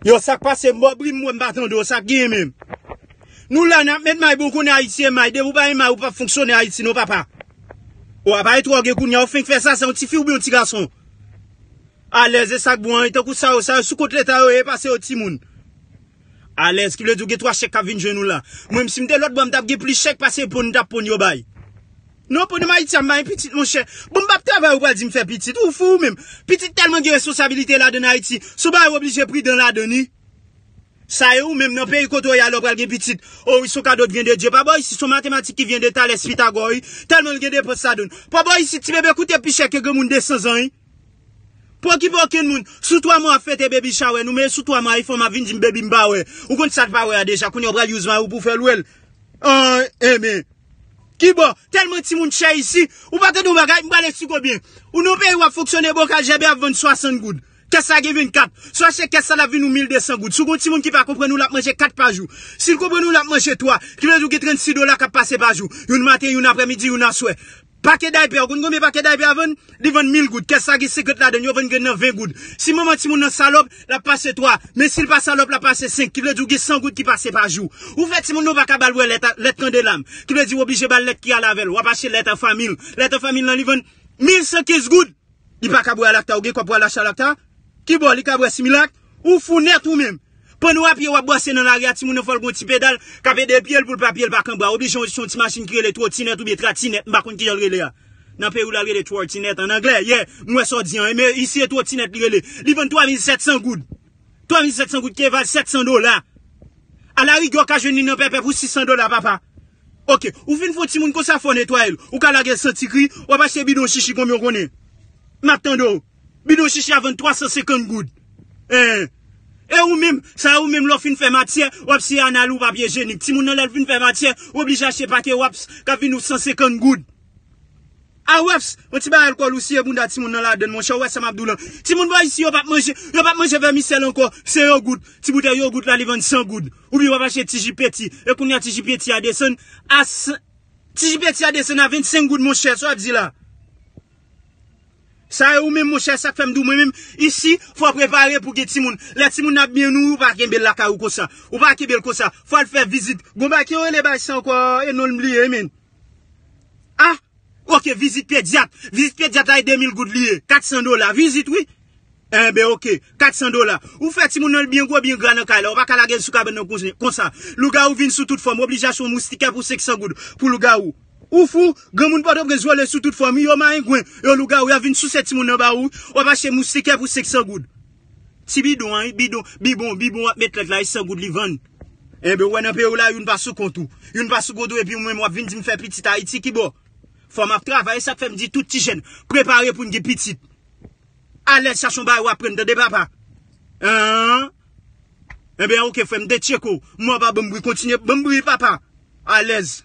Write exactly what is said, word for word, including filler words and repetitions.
Yo, sa k pase, m bò bri m, mwen m pa tande w, sa k genyen menm? Nou la, n ap met may, bon, konnen Ayiti e may, depi w pa gen may, ou p ap fonksyone Ayiti, non, papa. Ou ap ay twòge kounye a, ou fenk fè sa, se yon tifi oubyen yon ti gason? Alèz, e sa k bon an, e tankou sa yo, sa yo sou kont Leta yo ye, pase yo timoun. Alèz, ki vle di w gen twa chèk k ap vin jwenn ou la. Mwen, si m te lòt bò, m t ap gen plis chèk pase ponn m t ap ponn yo bay. Non, ponn m Ayiti a, m bay pitit, monchè. Bon, m p ap travay, ou pral di m fè pitit. Ou fou ou menm? Pitit tèlman gen responsabilite ladann Ayiti. Se yon bagay ou oblije pridan ladann li. Sa e ou menm nan peyi kote w ye a lè w pral gen pitit. O wi, se yon kado ki vyen de Dye. Pa bò isit, se yon matematik ki vyen de Thalès Pitagò, wi. Tèlman l gen depans ladann. Pa bò isit, ti bebe koute pi chè ke granmoun de san zan, wi. Pa okipe okenn moun. Sou twa mwa w ap fete baby shower nou, men sou twa mwa iPhone ap vin di m baby m pa wè. Ou konn sa l pa wè a deja, kounye a w pral use may ou pou w fè l wè l. An, enben. Kibò? Tèlman timoun chè isi. Ou pa tande yon bagay, m pral eksplike w byen. Ou nan peyi w ap fonksyone bokal jèbe ap vann swasant goud. Kès la gen vennkat. Si w achte kès la, l ap vin ou mil de san goud. Si w gen yon timoun ki pa konprann ou, l ap manje kat pa jou. Si l konprann ou, l ap manje twa. Ki vle di w gen trannsis dola k ap pase pa jou. Youn maten, youn aprèmidi, youn aswè. Pake daypè, ou konn konbyen pake daypè a vann? Li vann mil goud. Kès la gen senkant ladann, yo vann grenn nan ven goud. Si manman timoun nan salòp, l ap pase twa. Men si l pa salòp, l ap pase senk. Ki vle di w gen san goud ki pase pa jou. Ou fè timoun nan ou pa ka ba l bwè lèt, lèt kandelam. Ki vle di w oblije ba l lèt ki ale avè l. W ap achte lèt an fanmi l. Lèt an fanmi l lan, li vann mil san kenz goud. Li pa ka bwè alakta, ou gen kòb pou al achte alakta? Kibò, li ka bwè similak? Ou fou nèt ou menm. Pandan w ap pye, w ap bwase nan lari a, timoun nan fò l gon ti pedal k ap ede l pye l pou l pa pye l pa kanbra. Oblije yon, yon ti machin ki rele twotinèt oubyen tratinèt, m pa konn kijan l rele a. Nan peyi w la, l rele twotinèt an anglè. Yeah, m wè sa w di an. Men isi, e twotinèt li rele. Li vann twa mil sèt san goud. Twa mil sèt san goud ki eval sèt san dola. Alarigè, w ka jwenn li nan pèpè pou sis san dola, papa. Oke, ou fin fè yon timoun konsa, fò w netwaye l. Ou ka lage l santi kri, w ap achte bidon chichi konbyen w konnen? M ap tande w. Bidon chichi a vann twa san senkant goud. Hein. E ou menm, sa ou menm lè w fin fè matyè, w ap siye anal ou papye jenik. Timoun nan lè l fin fè matyè, ou oblije achte pake wraps k ap vin ou san senkant goud. A wraps, yon ti bagay alkòl ou siye bounda timoun nan ladann, monchè, ou wè sa m ap di w lan. Timoun bò isi yo p ap manje, yo p ap manje vèmisèl ankò, se yogout. Ti boutèy yogout la li vann san goud. Oubyen w ap achte ti ji peti. E kounye a ti ji peti a desann a s-, ti ji peti a desann a vennsenk goud, monchè, sa w ap di la? Sa e ou menm, monchè, sa k fè m di w mwen menm, isi, fò w prepare pou gen timoun. Lè timoun nan ap byen nouri, ou pa kenbe l lakay ou konsa. Ou pa kenbe l konsa. Fò l fè vizit. Gon bagay ki yo rele bagay sa ankò, e non l m bliye, men. Ah! Oke, vizit pedyat. Vizit pedyat la e de mil goud li ye. Kat san dola. Vizit, wi. Enben, oke. Kat san dola. Ou fè timoun nan l byen gwo, byen gra nan kay la. Ou pa ka lage l sou kabann nan konsa, konsa. Lougawou vin sou tout fòm. Ou oblije achte yon moustikè pou senk san goud pou lougawou. Ou fou? Granmoun Pòtoprens vole sou tout fòm. Yo marengwen. Yo lougawou. Y ap vin souse timoun nan ba ou. W ap achte moustikè pou senk san goud. Ti bidon an, wi, bidon, bibon, bibon w ap met lèt la, e san goud li vann. Enben, ou wè nan peyi w la, youn pa sou kont ou. Youn pa sou kont ou, epi ou menm w ap vin di m fè pitit Ayiti, kibò? Fò m ap travay, e sa k fè m di tout ti jèn, prepare pou n gen pitit. Alèz, chache yon bagay w aprann, tande papa. An? Enben, oke, frè m, detcheko. Mò pa ban m bri, kontinye ban m bri, papa. Alèz.